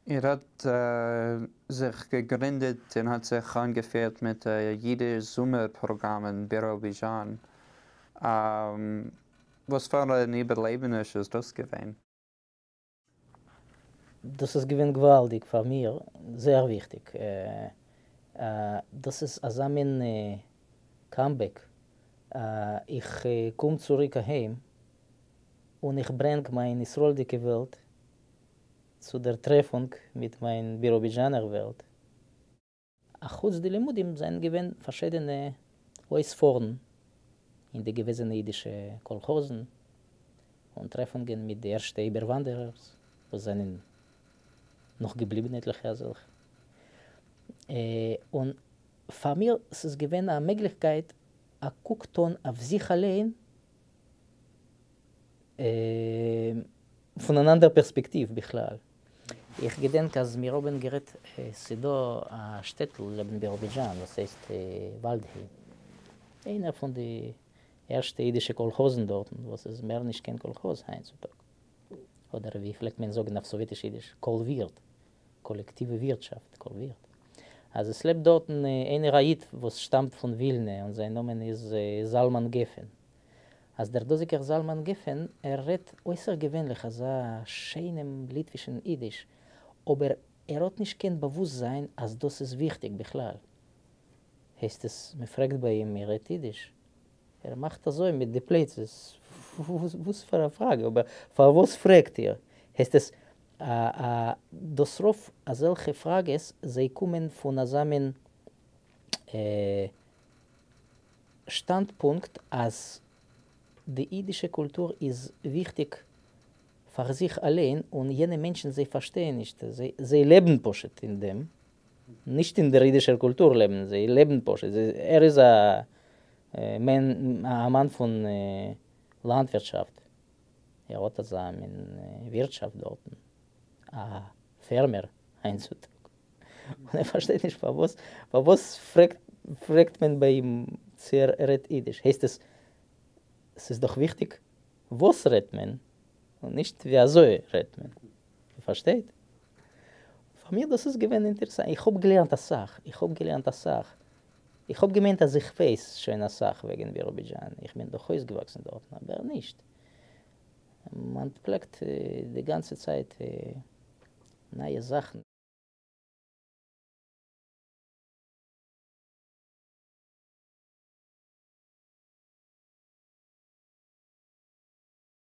איר האט זיך געגרינדעט און האט זיך אנגעפירט מיט אידיש זומער פראגראם אין ביראביזשאן. וואס פאר אן איבערלעבעניש איז דאס געווען? דאס איז געווען געוואלדיג פאר מיר, זייער וויכטיג. דאס איז אזא מין comeback. איך קום צוריק אהיים און איך ברענג מיין ישראל'דיגע וועלט צו דער טרעפונג מיט מיין ביראבידזשאנער וועלט. אחוץ די לימודים זענען געווען פארשידענע אויספארן אין די געוועזענע אידישע קאלכאזן און טרעפונגען מיט די ערשטע איבערוואנדערערס וואס זענען נאך געבליבן עטליכע אזעלכע. און פאר מיר ס'איז געווען א מעגליכקייט א קוק טאן אויף זיך אליין פון אן אנדער פערספעקטיוו בכלל. איך געדענק אז מיר האבן גערעדט, ס'דא א שטעטל לעבן ביראבידזשאן וואס הייסט וואלדהיים, איינער פון די ערשטע אידישע קאלכאזן דארטן, וואס איז מער נישט קיין קאלכאז היינט צו טאג, אדער ווי פלעגט מען זאגן אויף סאוועטיש אידיש, קאלווירט, קאלעקטיווע ווירטשאפט, קאלווירט. אז עס לעבט דארטן איינער א איד וואס שטאמט פון ווילנע און זיין נאמען איז זלמן גפן. אז דער דאזיגער זלמן גפן, ער רעדט אויסערגעווענליך אזא שיינעם ליטווישן אידיש, אבער ער האט נישט קיין באוואוסטזיין אז דאס איז וויכטיג בכלל. הייסט עס, מען פרעגט ביי אים, איר רעדט אידיש? ער מאכט אזוי מיט די פלייצעס, וואס פאר א פראגע, אבער פארוואס פרעגט איר? הייסט עס, דאס רוב אזעלכע פראגעס, זיי קומען פון אזא מין שטאנדפונקט אז די אידישע קולטור איז וויכטיג פאר זיך אליין און יענע מענטשן זיי פארשטייען נישט, זיי לעבן פשוט אין דעם, נישט אין דער אידישער קולטור לעבן זיי, לעבן פשוט, ער איז א מאן פון לאנדווירטשאפט, ער האט אזא מין ווירטשאפט דארטן, א פערמער היינט צו טאג. און ער פארשטייט נישט פארוואס פארוואס פרעגט פרעגט מען ביי אים צו ער רעדט אידיש, הייסט עס ס'איז דאך וויכטיג וואס רעדט מען און נישט ווי אזוי רעדט מען, איר פארשטייט? פאר מיר דאס איז געווען אינטערעסאנט, איך האב געלערנט אסאך, איך האב געלערנט אסאך, איך האב געמיינט אז איך ווייס שוין אסאך וועגן ביראבידזשאן, איך בין דאך אויסגעוואקסן דארטן, אבער נישט, מען אנטפלעקט די גאנצע צייט נייע זאכן.